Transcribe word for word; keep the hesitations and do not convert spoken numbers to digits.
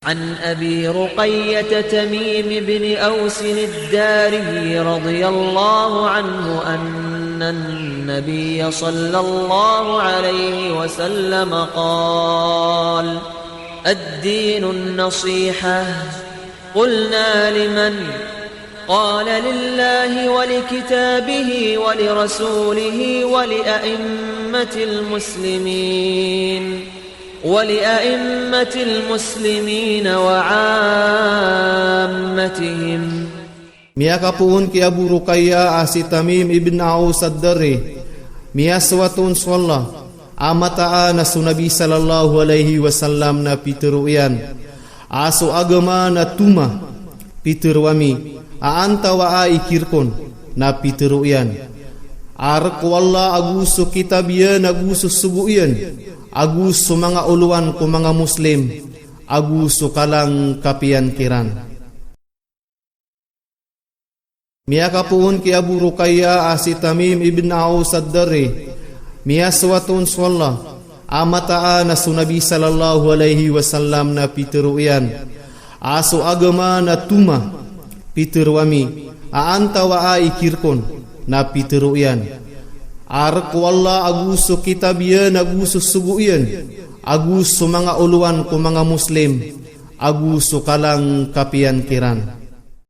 عن أبي رقية تميم بن أوس الداري رضي الله عنه أن النبي صلى الله عليه وسلم قال: الدين النصيحة. قلنا: لمن؟ قال: لله ولكتابه ولرسوله ولأئمة المسلمين، ولأئمة المسلمين وعامتهم. Miyakapoon ki Abu Ruqayyah a si Tamim ibn Aus Ad-Dari, miyasoat on so Allah, a mataan a so Nabi sallallahu alaihi wasallam na pitharo iyan, a so agama na toma, pitharo ami, a antawaa i kirk on, na pitharo iyan a rk o Allah ago so kitab iyan ago so sogo iyan, ago so manga olowan ko manga Muslim, ago so kalang kapiyan kiran. Miyakapoon ki Abu Ruqayyah a si Tamim ibn Aus Ad-Dari, miyasoat on so Allah, a mataan a so Nabi sallallahu alaihi wasallam na pitharo iyan, a so agama na toma, pitharo ami, a antawaa i kirk on, na pitharo iyan a rk o Allah ago so kitab iyan ago so sogo iyan, ago so manga olowan ko manga Muslim, ago so kalang kapiyan kiran.